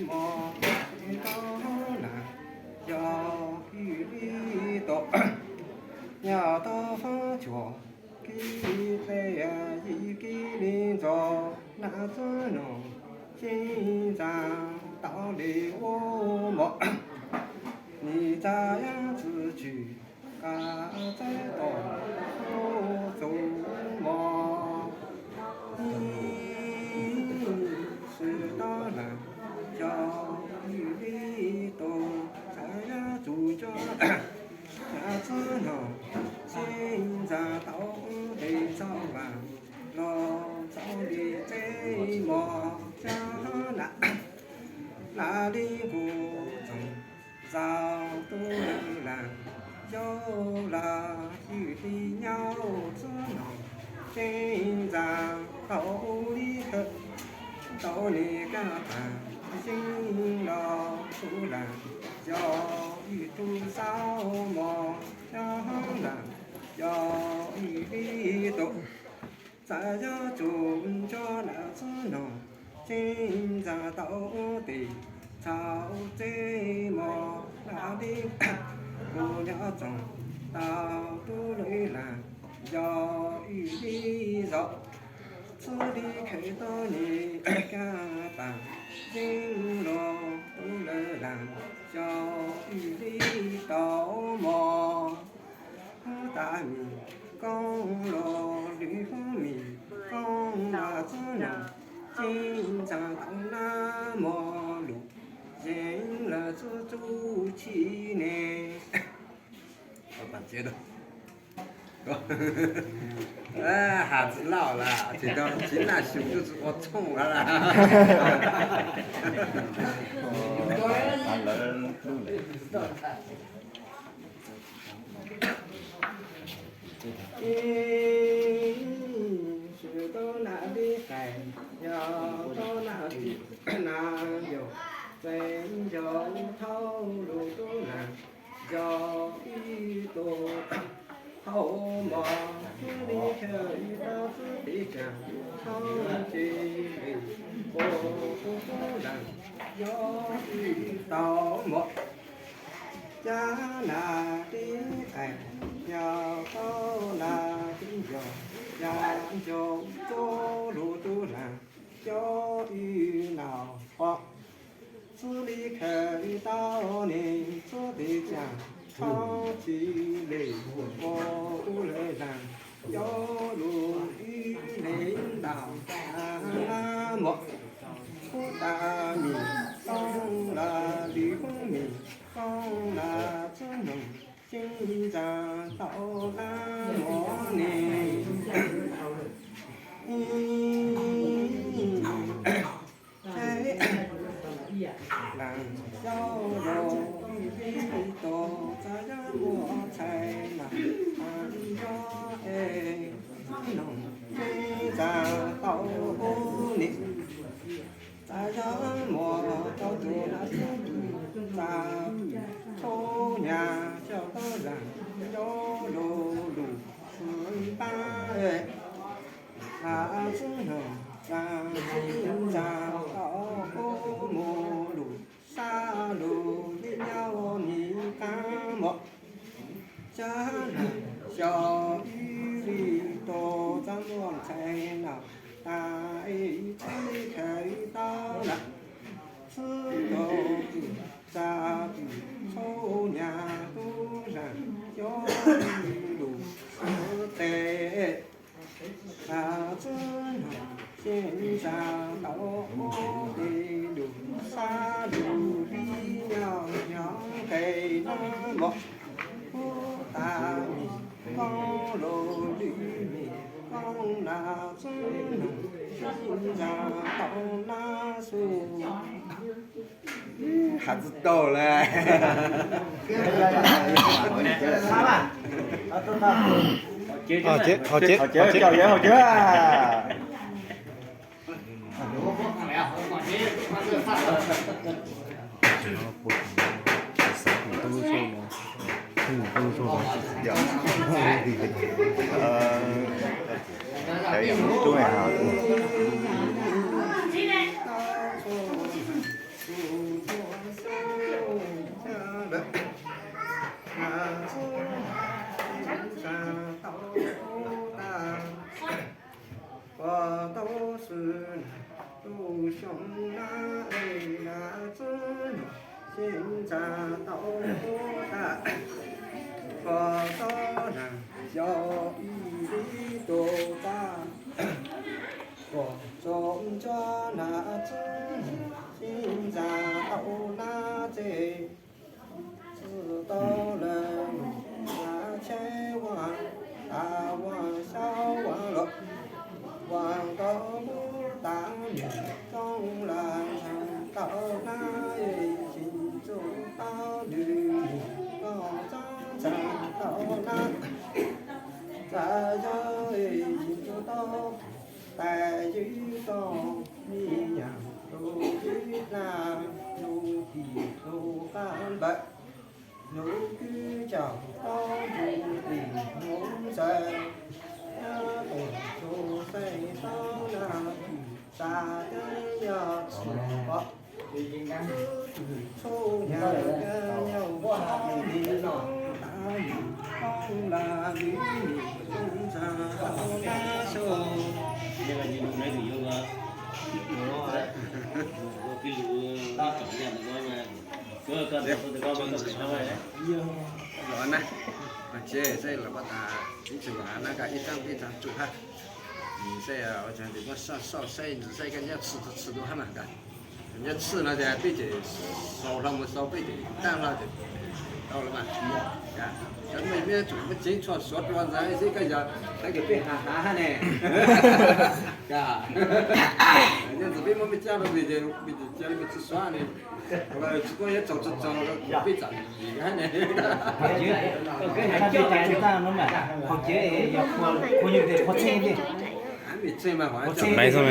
mos tau na, yog ib li tau, yog tau fab cuam kib hle yim kib li ntxov na txwb noog, ceeb ntxaa tau li ua mos, nim txav yab txwv tsis ka txawb tau ua txuv mos. Swm tau lawm yog ib li tau, txav yab txwv tsis ka txawb noog, ceeb ntxaa tau ua tes txaus vas los txaus li txeb mos cab na, na li nkaus txoos txaus tub lawm las, yog los ib li nyob txwb noog, ceeb ntxaa tau ua li khawv, tau li kaj tas yeeb los tub las, yog ib tug xaus mos cab las, yog ib li tau. Txav yab txwv tsis ka txawb noog, ceeb ntxaa tau ua tes txaus txeb mos na li nkaus nyob txoos tau tub lawm las, yog ib li zos txwb li khawv tau li kaj tas yeeb los tub lawm las, yog ib li tau mos. Hub tas mis koob los lwm hub mis koob na txwb noog, ceeb ntxaa tau na mos lus, yeeb lawm txwb txuj ci ne. Has txwv laus las, tsis tau txiv naj xyum tub txwv ua txhooj las. Swm tau na li qais, yog tau na li nas yog, txeev yog thauj lus tub las, yog ib tug thauj mos, txwb li khawv ib tau txwb tiv cas, thauj ci li ua tub tub las, yog ib tau mos. Cab nas tib qais, yog tau nas tib yog, yog ncaus txuj lus tub las, yog ib nau pom. Txwb li khawv ib tau ne, txwb tiv cas, thauj ci li ua tub lawm las, yog lus ib li ntau na mos. Hub tas mis koob los lwm hub mis koob na txwb noog, ceeb ntxaa tau na mos ne. Ib, txhais, las, xyov los ib li tau, txav yab muaj txhais mas, yog es txwb noog, ceeb ntxaa tau ub ni. Txav yab muaj tau tus na txwb tus, txav txhub nyas xyaum tau las, yog lus lus xwb npab. Txav txwb noog, txav txwb ntxaa tau ub mus lus, xav lus li nyob ua mi qab mos. Cab nas xyaum ib li tau, txav muaj txhais nas tas, txwb li khawv ib tau las, txwb tau twm, txav twm txhub nyas tub las, yog lus xwb tes. Txav txwb noog, ceeb ntxaa tau ub li lus, xav lus li nyob nyob nqes na mos. Hub tas mis koob los lwm mis koob na txwb noog, ceeb ntxaa tau na xwb. Has tsis tau las. Hauv tsev, hauv tsev, hauv tsev. Cov yog tub hab. Tsa tau tub tag, koj txhob nag xyov ib lub tub tag, koj txhob nco nag txwb, sib ntxa tau nab txeg, txwb tau lawm nab tsheb ua, tas ua xyab ua los, ua nkauj mus tas mus txooj las ntxhais tau nab, tsis txuj tau lwm mus koj txhob ntxhais tau nab, txawm yog tsis txuj tau tais ywj tau me nyuam tus ywj dlaj, tus tim tus qab npawm, tus kwj caum tau tus tim mus ntxawm, tus tus xeeb tau nab, txawm yog tsis pom, txhub nyab kawg nyob ua li no, tas yus poob las lwm tus ntxhais tau nab su. Los na, ces seb lawv pab tas ib txhia los na, koj ib txhia ib txhia tsum hab. Seb ua cas nws muab soj soj seb nws seb koj nyob txhij txhij dua hab mas koj nyob txhij no ces peb ces sau hlo mus sau peb ces tag hlo ces tau lawm mas. Cov mej mej tsum muaj ceev tshuaj suav dua ntxhais seb koj yog thaib kws peb has has hab ne. Nyob ntawm peb muab mej cab rau nws ces nws cia li tsis suav ne. Tsis muaj nyob tsaug tsaug tsaug peb txam li hab ne. Hauv cev yog qhua nyuj tes qhua txheej li. Maiv xwb mas, tsum maiv xwb.